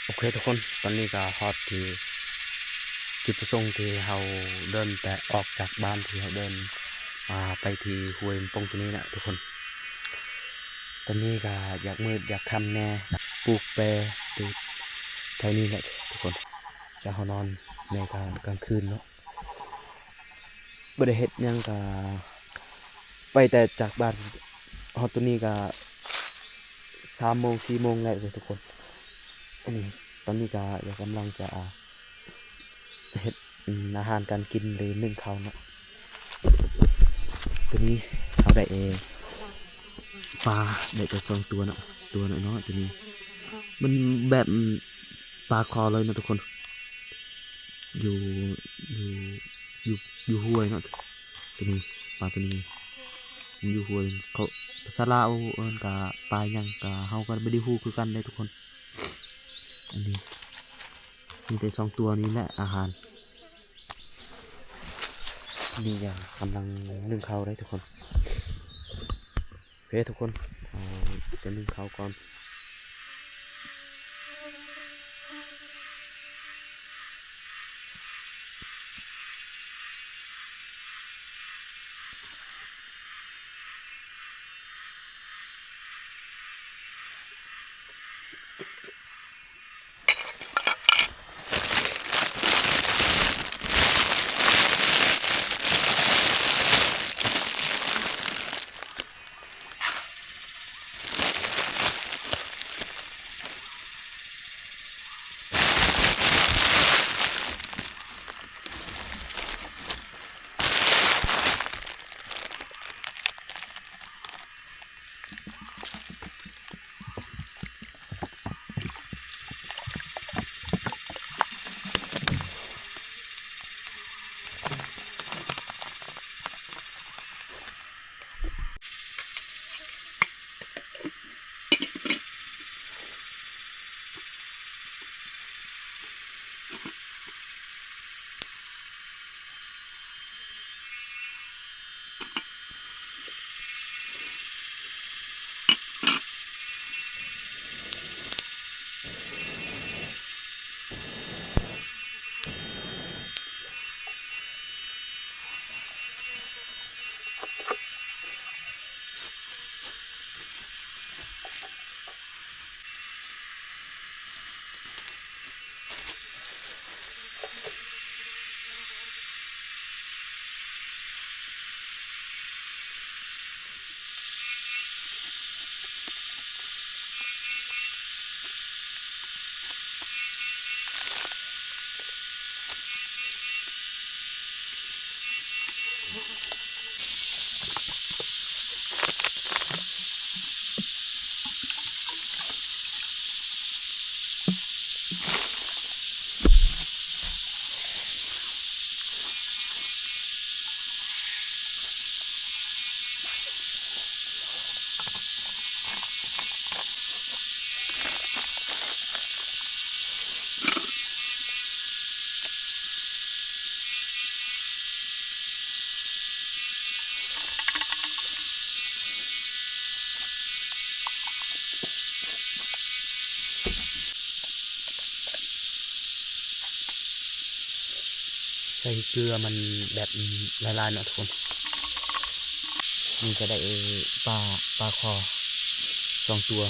ໂອເຄທຸກຄົນ, ຕອນນີ້ກໍຮອດທີ່ຈຸດປະສົງທີ່ເຮົາເດີນແຕ່ອອກຈາກບ້ານ ທີ່ເຮົາເດີນ ອ່າ ໄປທີ່ຫ້ວຍປອງຕົວນີ້ແຫຼະທຸກຄົນ. ຕອນນີ້ກໍຢາກມືດຢາກຄ່ຳແດ່, ປູກແປຢູ່ແຖວນີ້ແຫຼະທຸກຄົນ. ຈະເຮົານອນໃນກາງ ກາງຄືນເນາະ, ບໍ່ໄດ້ເຮັດຫຍັງ ກໍໄປແຕ່ຈາກບ້ານຮອດຕົວນີ້ກໍ ສາມໂມງ ສີ່ໂມງແລ້ວເດີທຸກຄົນ. ອັນນີ້ ຕອນນີ້ກໍກຳລັງຈະ ອ່າ ເຮັດ ອາຫານການກິນ ຫຼື ໜຶ້ງເຂົ້າເນາະ. ຕົວນີ້ເຮົາໄດ້ ເອ ປາໄດ້ແຕ່ສອງຕົວເນາະ, ຕົວນ້ອຍໆ ຕົວນີ້ ມັນແບບ ປາຄໍເລີຍເນາະທຸກຄົນ. ຢູ່ ຢູ່ ຢູ່ ຢູ່ຫ້ວຍເນາະ ຕົວນີ້ ປາຕົວນີ້ ມັນຢູ່ຫ້ວຍ. ເຂົາ ພາສາລາວເອີ້ນກະປາຫຍັງ ກະເຮົາກໍບໍ່ໄດ້ຮູ້ຄືກັນເດ້ທຸກຄົນ. ອັນນີ້ມີແຕ່ສອງຕົວນີ້ແຫຼະອາຫານ. ນີ້ກະກຳລັງໜຶ້ງເຂົ້າເດ້ທຸກຄົນ. ໂອເຄທຸກຄົນ, ເຮົາຈະໜຶ້ງເຂົ້າກ່ອນ. ໃສ່ເກືອມັນແບບຫຼາຍໆເນາະທຸກຄົນ. ນີ້ກໍໄດ້ປາ ປາຄໍສອງຕົວ.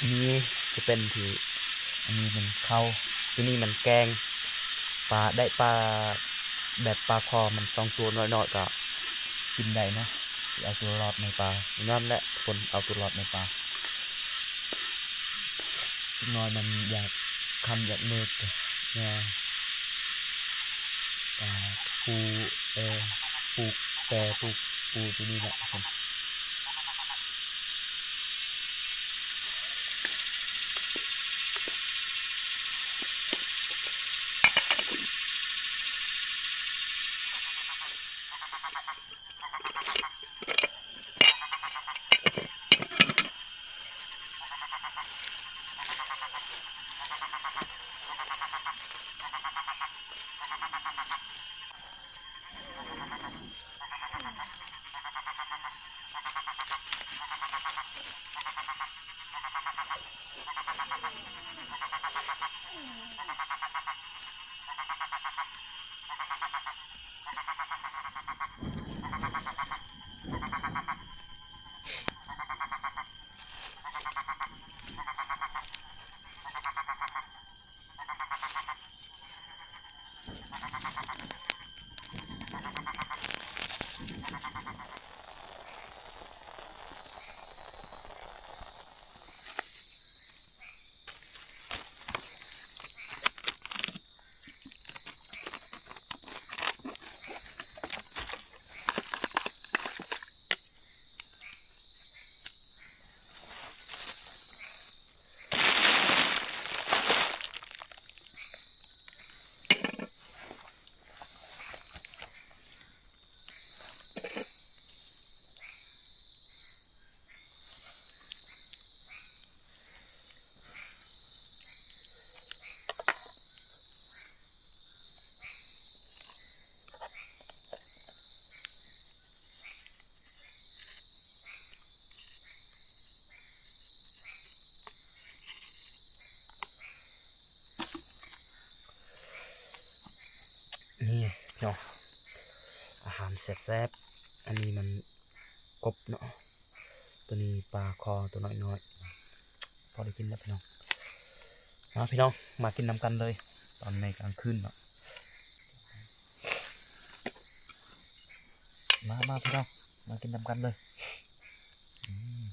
ອັນນີ້ຈະເປັນທີ່ ອັນນີ້ມັນເຂົ້າ, ຕົວນີ້ມັນແກງປາ, ໄດ້ປາແບບປາຄໍມັນສອງຕົວນ້ອຍໆ ກໍກິນໄດ້ເນາະ. ຊິເອົາຕົວລອດໃນປ່າ ນັ້ນແຫຼະ ຄົນເອົາຕົວລອດໃນປ່າ. ຈັກໜ້ອຍມັນຢາກຄ່ຳຢາກມືດ ເອີ ອ່າ ປູ ເອີ ປູກແປ ປູກ ປູຕົວນີ້ແຫຼະ. ເ ນີ້ເນາະ ອາຫານແຊບໆ ອັນນີ້ມັນກົບເນາະ ໂຕນີ້ປາຄໍໂຕນ້ອຍໆ ພໍໄດ້ກິນແລ້ວພີ່ນ້ອງ. ມາພີ່ນ້ອງ ມາກິນນຳກັນເລີຍ ຕອນໃນກາງຄືນເນາະ. ມາ ມາພີ່ນ້ອງ ມາກິນນຳກັນເລີຍ. ອືມ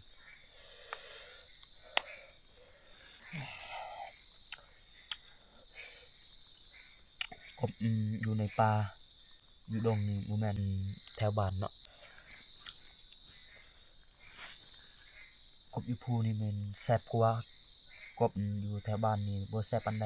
ກົບ ອືມ ຢູ່ໃນປ່າ ຢູ່ດົງນີ້ບໍ່ແມ່ນແຖວບ້ານເນາະ. ກົບຢູ່ພູນີ້ແມ່ນແຊບກວ່າ ກົບຢູ່ແຖວບ້ານນີ້ບໍ່ແຊບປານໃດ.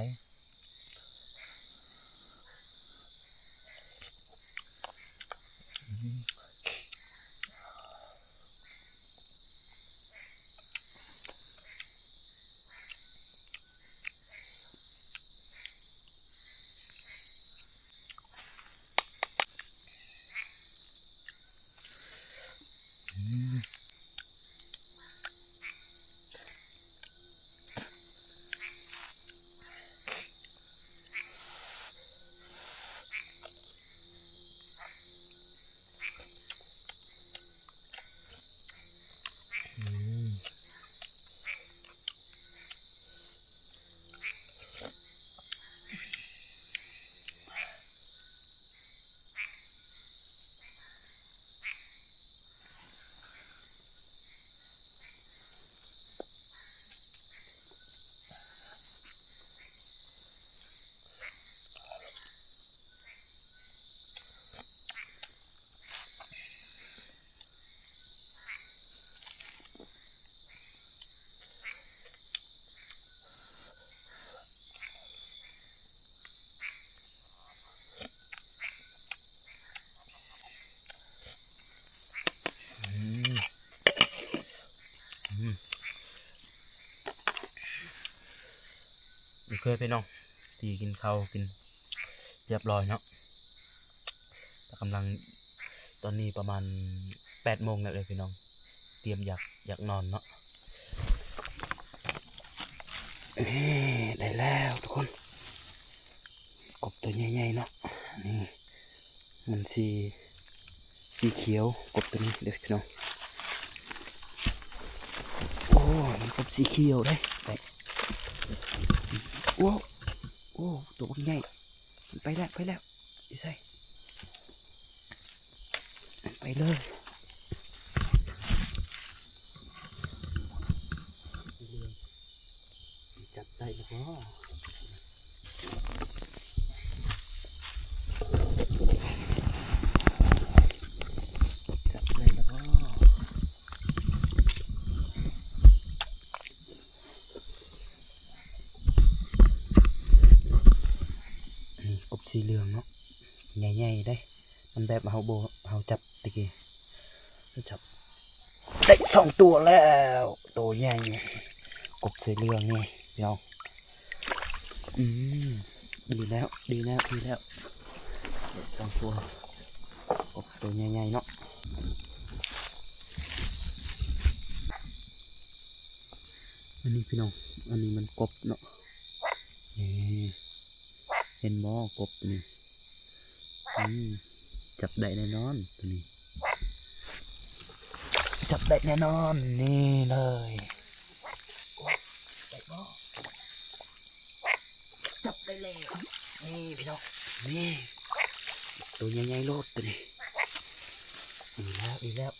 ອືມ ອືມ ໂອເຄພີ່ນ້ອງ ຕີກິນເຂົ້າກິນຮຽບຮ້ອຍເນາະ ກຳລັງ ຕອນນີ້ປະມານແປດໂມງແລ້ວເດີພີ່ນ້ອງ ຕຽມຢາກ ຢາກນອນເນາະ. ເອີ ໄດ້ແລ້ວທຸກຄົນ ກົບໂຕໃຫຍ່ໆເນາະ ນີ້ ມັນສີ ສີຂຽວ ກົບໂຕນີ້ເດີພີ່ນ້ອງ. ໂອ້ ມັນກົບສີຂຽວເດ້ ໄດ້ ໂອ້ ໂອ້ ໂຕບັກໃຫຍ່ ໄປແລ້ວ ໄປແລ້ວ ຢູ່ໃສ? ໄປເລີຍ ຈັບໄດ້ແລ້ວບໍ່? ຈັບໄດ້ແລ້ວບໍ່? ນີ້ ກົບສີເຫຼືອງເນາະ ໃຫຍ່ໆເດ້ ມັນແບບເຮົາບໍ່ ເຮົາຈັບຕະກີ້ ຈັບ ໄດ້ສອງຕົວແລ້ວ ໂຕໃຫຍ່ ກົບສີເຫຼືອງນີ້ພີ່ນ້ອງ. ອືມ ດີແລ້ວ ດີແລ້ວ ດີແລ້ວ ໄດ້ສອງຕົວ ກົບໂຕໃຫຍ່ໆເນາະ. ອັນນີ້ພີ່ນ້ອງ ອັນນີ້ມັນກົບເນາະ ນີ້ ເຫັນບໍ່ ກົບນີ້ ອືມ ຈັບໄດ້ແນ່ນອນໂຕນີ້ ຈັບໄດ້ແນ່ນອນ ນີ້ເລີຍ ໂອ້ຍ ໄດ້ບໍ່? ຈັບໄດ້ແລ້ວ ນີ້ພີ່ນ້ອງ ນີ້ ໂຕໃຫຍ່ໆໂລດໂຕນີ້ ອີກແລ້ວ ອີກແລ້ວ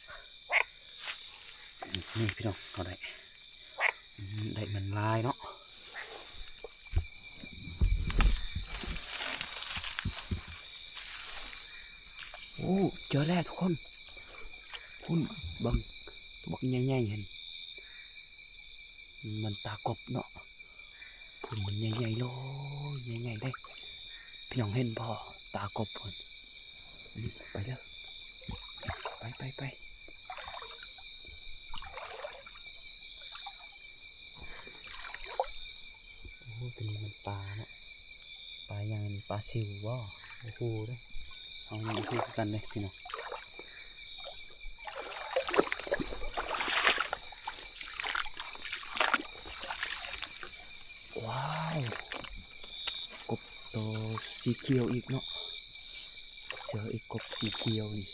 ນີ້ພີ່ນ້ອງ ເຮົາໄດ້ ອືມ ໄດ້ມັນຫຼາຍເນາະ. ໂອ້ ເຈີແລ້ວທຸກຄົນ ພຸ້ນ ເບິ່ງ ບັກໃຫຍ່ໆຫັ້ນ ມັນຕາກົບເນາະ ພຸ້ນມັນໃຫຍ່ໆໂລດ ໃຫຍ່ໆເດ້ ພີ່ນ້ອງເຫັນບໍ່ ຕາກົບພຸ້ນ ອືມ ໄປເດີ ໄປ ໄປ ໄປ. ໂອ້ ໂຕນີ້ມັນປາເນາະ ປາຫຍັງນີ້ ປາຊິວບໍ່? ບໍ່ຮູ້ເດ້ ເຮົາຍັງບໍ່ຮູ້ຄືກັນເດ້ພີ່ນ້ອງ. ວ້າວ ກົບໂຕສີຂຽວອີກເນາະ. ສີຂຽວນີ້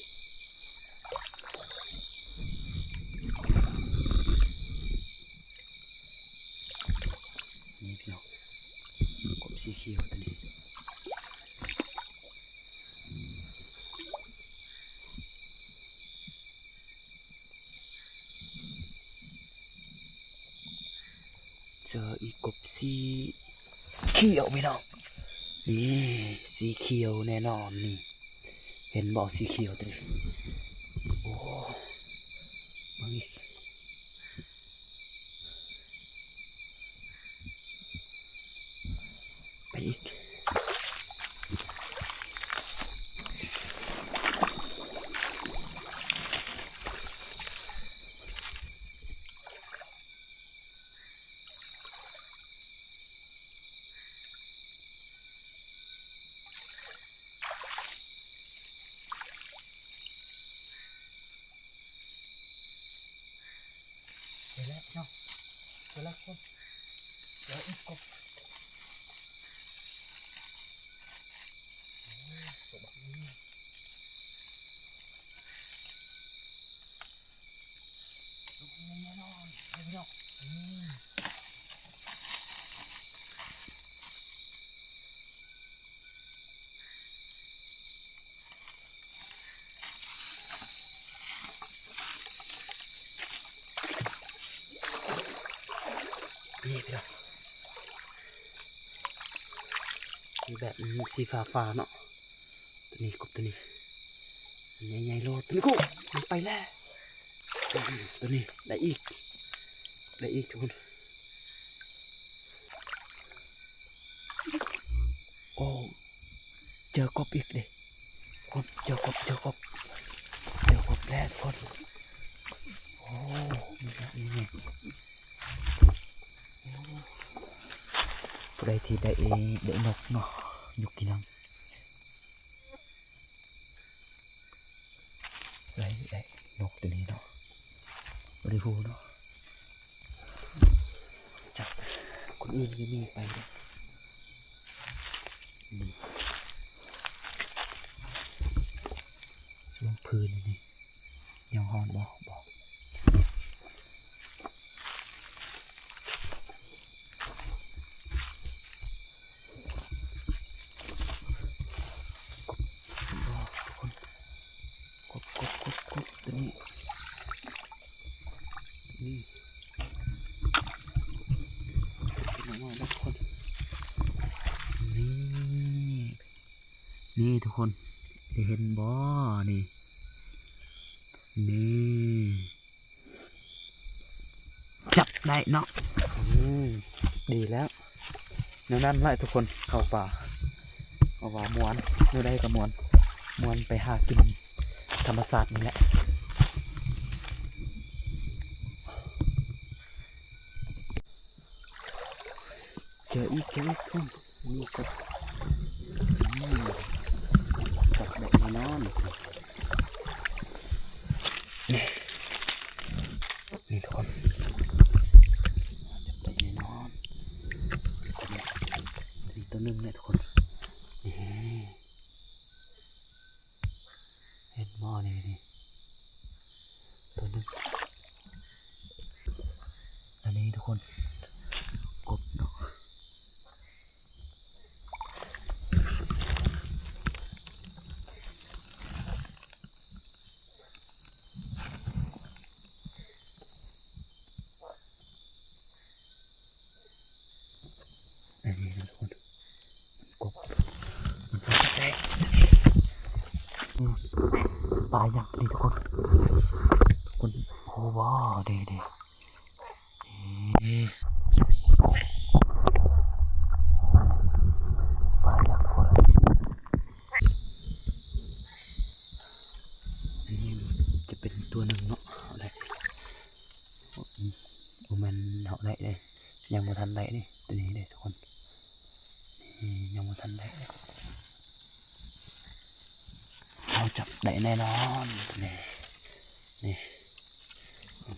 ນີ້ພີ່ນ້ອງ ກົບສີຂຽວຕົວນີ້. ເຈີອີກກົບສີຂຽວພີ່ນ້ອງ ນີ້ສີຂຽວແນ່ນອນນີ້ ເຫັນບໍ່ສີຂຽວຕົວນີ້ ໂອ້ ເບິ່ງອີກ ໄປອີກ. ໄປແລ້ວເນາະ ໄປແລ້ວຄົນ ເດີອີກກົບ ໂອ້ ຕົວບັກນີ້ ຕົວໃຫຍ່ແນ່ນອນ ເອົາໄປເນາະ ອືມ. ນີ້ພີ່ນ້ອງ ມີແບບ ອືມ ສີຟ້າໆເນາະ ຕົວນີ້ ກົບຕົວນີ້ ໃຫຍ່ໆໂລດ ຕົວນີ້ ໂອ້ ມັນໄປແລ້ວ ຕົວນີ້ໄດ້ອີກ ໄດ້ອີກທຸກຄົນ ໂອ້ ເຈີກົບອີກເດ້ ຄົນ ເຈີກົບ ເຈີກົບ ເຈີກົບແລ້ວທຸກຄົນ ໂອ້ ນີ້ ນີ້ ນີ້ ໂອ້ ຜູ້ໃດທີ່ໄດ້ ໄດ້ນົກເນາະ ຍົກຂຶ້ນນຳ ໄດ້ ໄດ້ນົກຕົວນີ້ເນາະ ບໍ່ໄດ້ຮູ້ເນາະ ຈັບ ຄົນອື່ນກໍມີໄປເດ້ ນີ້ ຊ່ວງພື້ນນີ້ ຍັງຮ້ອນບໍ່? ບໍ່. ກົບ ກົບ ກົບ ກົບ ຕົວນີ້ ນີ້ ນີ້ ນີ້ທຸກຄົນ ໄດ້ເຫັນບໍ່? ນີ້ ນີ້ ຈັບໄດ້ເນາະ ອືມ ດີແລ້ວ ແນວນັ້ນແຫຼະທຸກຄົນ ເຂົ້າປ່າ ເພາະວ່າມ່ວນ ແນວໃດກໍມ່ວນ ມ່ວນໄປຫາກິນທຳມະຊາດນີ້ແຫຼະ ເຈີອີກ ເຈີອີກ ນີ້ກໍ ອືມ ຈັບໄດ້ແນ່ນອນ ນີ້ ນີ້ທຸກຄົນ ຈັບໄດ້ແນ່ນອນ ນີ້ຕົວໜຶ່ງແຫຼະທຸກຄົນ ນີ້ ເຫັນບໍ່ ນີ້ ນີ້ ຕົວໜຶ່ງ ອັນນີ້ທຸກຄົນ ກົບເນາະ ອັນນີ້ນະທຸກຄົນ ກົບ ປາຍັກນີ້ທຸກຄົນ ທຸກຄົນ ໂອ້ ວ້າວ ເດ້ ເດ້ ເດ້ ປາຍັກ ອັນນີ້ຈະເປັນຕົວໜຶ່ງເນາະ ເຮົາໄດ້ ບໍ່ແມ່ນເຮົາໄດ້ເດ້ ຍັງບໍ່ທັນໄດ້ເດ້ ຕົວນີ້ເດ້ທຸກຄົນ ນີ້ຍັງບໍ່ທັນໄດ້ເດ້ ເຮົາຈັບໄດ້ແນ່ນອນ ນີ້ ນີ້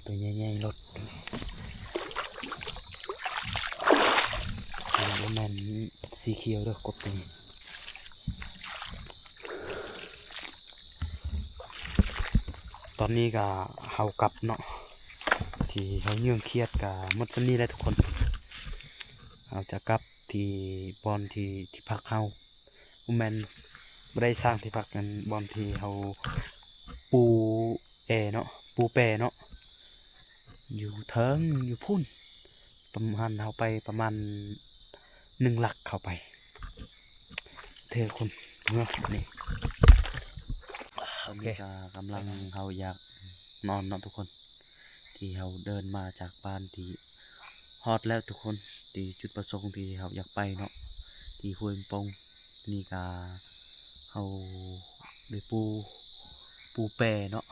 ຕົວໃຫຍ່ໆໂລດ ບໍ່ແມ່ນສີຂຽວເດີ ກົບຕົວນີ້. ຕອນນີ້ກະເຮົາກັບເນາະ ທີ່ເຮົາເຫຍື່ອງຄຽດກະໝົດສ່ຳນີ້ແຫຼະທຸກຄົນ. ເຮົາຈະກັບທີ່ບ່ອນທີ່ ທີ່ພັກເຮົາ ບໍ່ແມ່ນ ບໍ່ໄດ້ສ້າງທີ່ພັກ ອັນບ່ອນທີ່ເຮົາປູແອເນາະ ປູແປເນາະ ຢູ່ເທິງ ຢູ່ພຸ້ນ ປະມານ ເຮົາໄປປະມານໜຶ່ງຫຼັກເຂົ້າໄປ. ເທຄົນເມືອນີ້ ໂອເຄ ກະກຳລັງ ເຮົາຢາກນອນເນາະທຸກຄົນ ທີ່ເຮົາເດີນມາຈາກບ້ານ ທີ່ຮອດແລ້ວທຸກຄົນ ທີ່ຈຸດປະສົງທີ່ເຮົາຢາກໄປເນາະ ທີ່ຫ້ວຍປອງ. ນີ້ກະເຮົາໄດ້ປູ ປູແປເນາະ.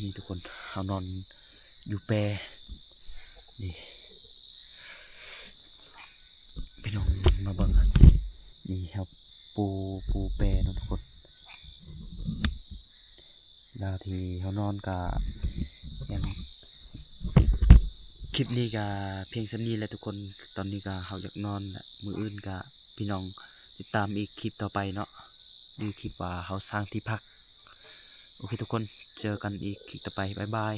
ນີ້ທຸກຄົນ ເຮົານອນຢູ່ແປນີ້ ພີ່ນ້ອງມາເບິ່ງ ນີ້ເຮົາປູ ປູແປເນາະທຸກຄົນ. ແລ້ວທີ່ເຮົານອນກະຍັງ ຄລິບນີ້ກະພຽງສ່ຳນີ້ແຫຼະທຸກຄົນ. ຕອນນີ້ກະເຮົາຢາກນອນລະ ມື້ອື່ນກະພີ່ນ້ອງຕິດຕາມອີກຄລິບຕໍ່ໄປເນາະ ຫຼືຄລິບວ່າເຮົາສ້າງທີ່ພັກ. ໂອເຄທຸກຄົນ ເຈີກັນອີກຄລິບຕໍ່ໄປ ບາຍບາຍ.